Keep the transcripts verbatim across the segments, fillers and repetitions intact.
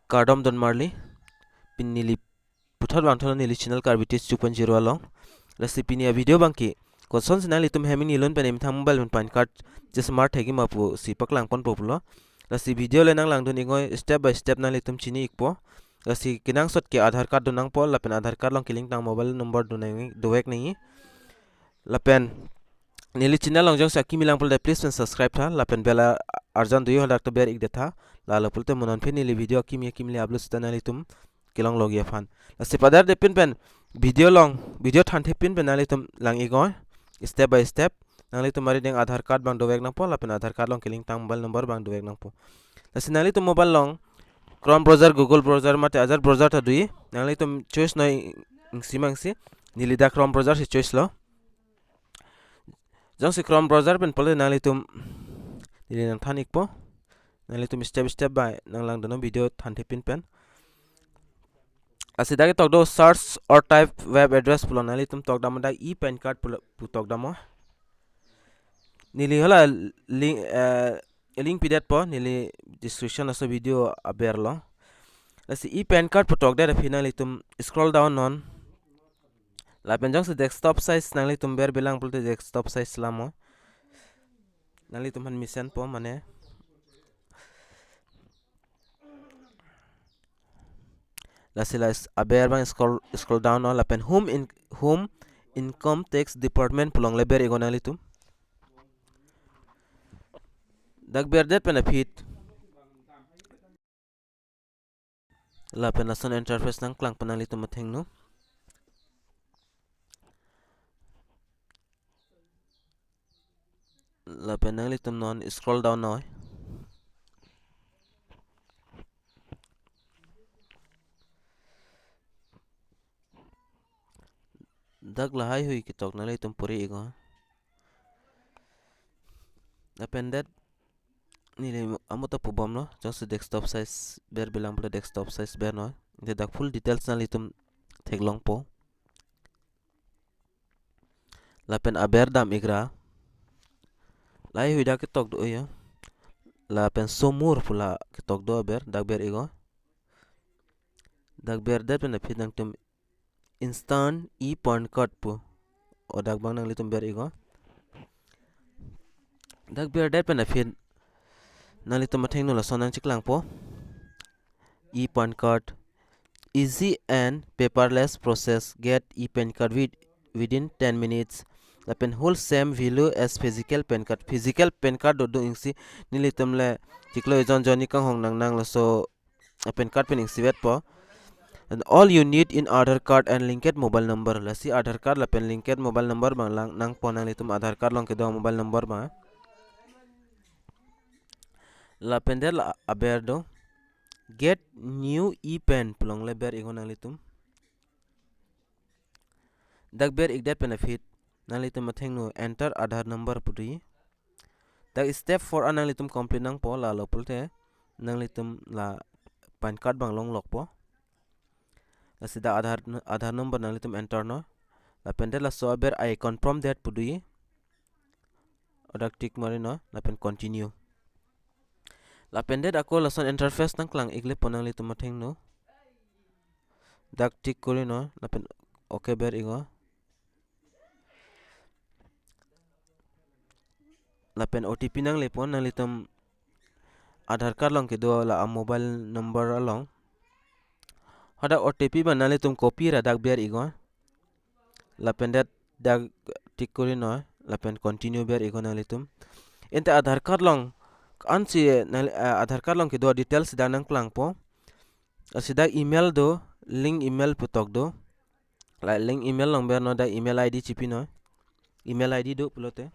Kardom don marli, pini neli puthot vangthulo neli channel Karbi Tech two point zero along. Lasi pini a-video abangke kosonsi nanglitum hem ingni lun pen emethang mobile pen PAN card chesmar thekji ma pusi paklangponpo pulo. Lasi video le nanglangdun iknoi, step by step nanglitum chini ikpo. Lasi kenangsot ke Aadhaar card do nangpo, lapen Aadhaar card along kelink tang mobile number do nang, dovek nangji. Lapen neli channel along jongsi akimi lang pulote please pen subscribe tha, lapen bell a-, arjan do-o, hadak ta ber ikdet tha. Lalo pulote mo non phi neli video akimi akimi le upload seta nanglitum kelong logji aphan. Lasi padardepin pen video along, video thanthepin pen nanglitum lang iknoi, step by step. Nanglitum arideng Aadhaar card abang dovek nangpo, lapen Aadhaar card along kelink tang mobile number abang dovek nangpo. Lasi nanglitum mobile along Chrome browser, Google browser mate ajat browser ta doji. Nanglitum choice noi, isi ma isi. Neli dak Chrome browser si choice lo. Jongsi Chrome browser pen pulote nanglitum neli nangthan ikpo. Nanglitum step step by nanglangdunnon video thanthepin pen. Lasi dak ketok do search or type web address pulo, nanglitum tok damnon dak e-PAN card pulo, pu tok damnon. Neli hala link, eh, link pidetpo, neli description aso video aber lo. Lasi e-PAN card pu tokdet aphi nanglitum scroll down non. Lapen jongsi desktop size nanglitum ber bilang pulote desktop size lamnon. Nanglitum aphan mesenpo mane. Lasi la s-, aber abang scroll, scroll down non, lapen Home in, Home Income Tax Department pu along le ber iknon nanglitum. Dak berdet pen aphi lapen lason interface nangklangpo nanglitum athengno. Lapen nanglitum non scroll down noi. Dak lahaihui ketok nanglitum pori iknon. Lapen det neli amo ta pubomlo, jongsi desktop size ber bilang pulote desktop size ber noi. Dak full details nanglitum theklongpo. Lapen aber dam ikra. Lahaihui dak ketok do-o. Lapen Show More pu la ketok do aber, dak ber iknon. Dak berdet pen aphi nangtum Instant e-PAN card pu, o dak abang nanglitum ber iknon. Dak berdet pen aphi nanglitum athengno lason nangcheklangpo. E-PAN card, easy and paperless process. Get e-PAN card with, within ten minutes. Lapen whole same value as physical PAN card. Physical PAN card do do isi, nelitum le chiklo ejon jonni kanghon nangnang laso a-PAN card pen isi vetpo. And all you need in Aadhaar card and linked mobile number. Lasi Aadhaar card lapen linked mobile number abang lang nangpo nanglitum Aadhaar card along kedo mobile number abang. Lapen det la aber do. Get new e-PAN pu along le ber iknon nanglitum. Dak ber ikdet pen aphi nanglitum athengno enter Aadhaar number pu doji. Dak step four an nanglitum complete nangpo, lalo pulote nanglitum la PAN card abang longlokpo. Lasi dak Aadhaar, Aadhaar number nanglitum enter non. Lapen det laso aber I confirm that pu doji. O dak tick mari non, lapen continue. Lapen det ako lason interface nangklang iklepo nanglitum athengno. Dak tick kori non, lapen okay ber iknon. Lapen O T P nanglepon nanglitum Aadhaar card along kedo la a-mobile number along. Hadak O T P abang nanglitum copy ra dak ber iknon. Lapen det dak tick kori non, lapen continue ber iknon nanglitum. Ante Aadhaar card along, ansi nang, eh, Aadhaar card along kedo details dak nangklangpo. Lasi dak email do, link email pu tok do. La link email along ber non, dak email I D chipi non. Email I D do pulote.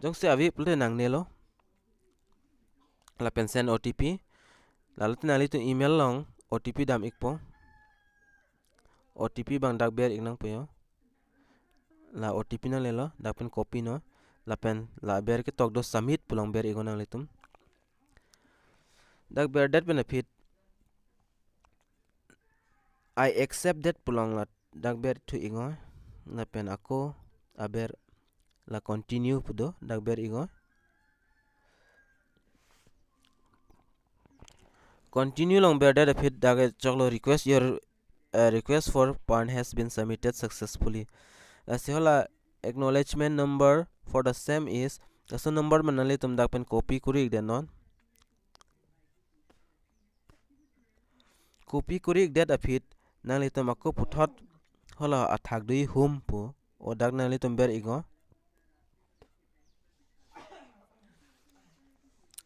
Jongsi ave pulote nangnelo. Lapen send O T P. Lalote nanglitum email along O T P dam ikpo. O T P abang dak ber ik nangpo jo. La O T P nanglelo, dak pen copy non. Lapen la aber ketok do submit pu along ber iknon nanglitum. Dak berdet pen aphi I accept that pu along la dak ber thu iknon. Lapen ako aber la continue pu do, dak ber iknon. Continue along berdet aphi dak choklo, "Request your, uh, request for PAN has been submitted successfully." Lasi hala acknowledgement number for the same is, laso number ma nanglitum dak pen copy kori-ikdet non. Copy kori-ikdet aphi nanglitum ako puthot hala athak dui hum pu, o dak nanglitum ber-iknon.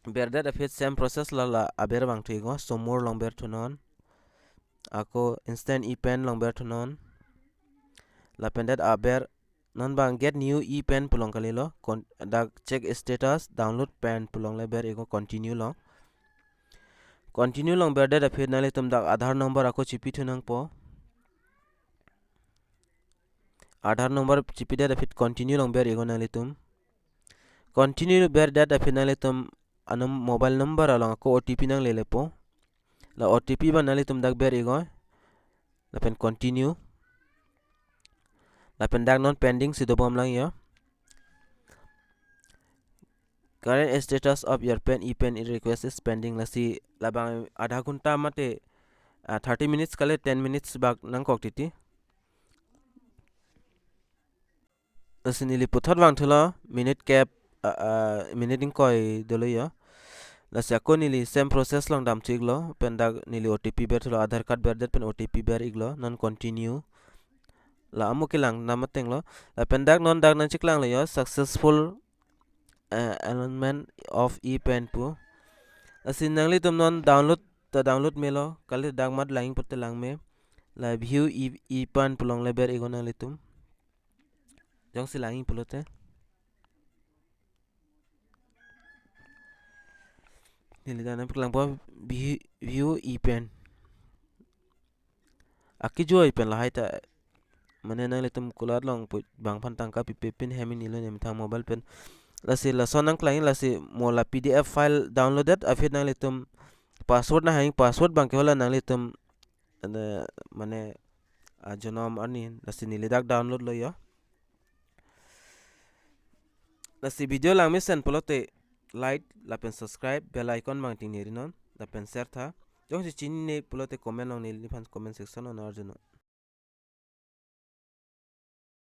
Berdet aphi same process, la la aber vangthu-iknon, "Show more" along berthunon. Ako "Instant ePAN" along berthunon. Lapen det aber non bang "Get new ePAN" pu along kalilo. Kon-, dak "Check status, download PAN" pu along le ber-iknon, "Continue" along. "Continue" along berdet aphi nanglitum dak Aadhaar number ako chipithu nangpo. Aadhaar number chipidet aphi "Continue" along ber-iknon nanglitum. "Continue" berdet aphi nanglitum anum mobile number along ako O T P nanglelepo. La O T P bang nanglitum dak ber-iknon. Lapen "Continue". Lapen dak non pending si dobom lang yo. "Current status of your PAN, ePAN request is pending." Lasi labang adha ghonta mate, ah, thirty minutes kali ten minutes bak nangkok titi. Lasi neli puthot vangthulo, minute kep, ah, ah, minute ingkoi dolo yo. Lasi ako neli same process along damthu-iklo, pen dak neli O T P berthulo, Aadhaar card berdet pen O T P ber-iklo, non "Continue". La amo kelang nam atenglo. Lapen dak non dak nangcheklanglo yo, "Successful, uh, enrollment of ePAN" pu. Lasi nanglitum non download ta download melo, kali dak mat langji pulote langme. La "View e, ePAN" pu along le ber-iknon nanglitum. Jongsi langji pulote. Neli dak nangpaklangpo, "View, view ePAN." Akejoi pen lahai ta, mane nanglitum kulat long pu bang aphan tangka pipe pin hem inilo nemethang mobile pen. Lasi lason nangklangji, lasi mo la P D F file downloadet aphi nanglitum password nanghang, password bang ke hala nanglitum, ane, mane, ah, jonom arni, lasi neli dak download lo yo. Lasi video langmesen pulote like lapen subscribe, bell icon bang tingni rinon, lapen share tha. Jongsi chinine pulote comment along neliphan comment section along arjunon.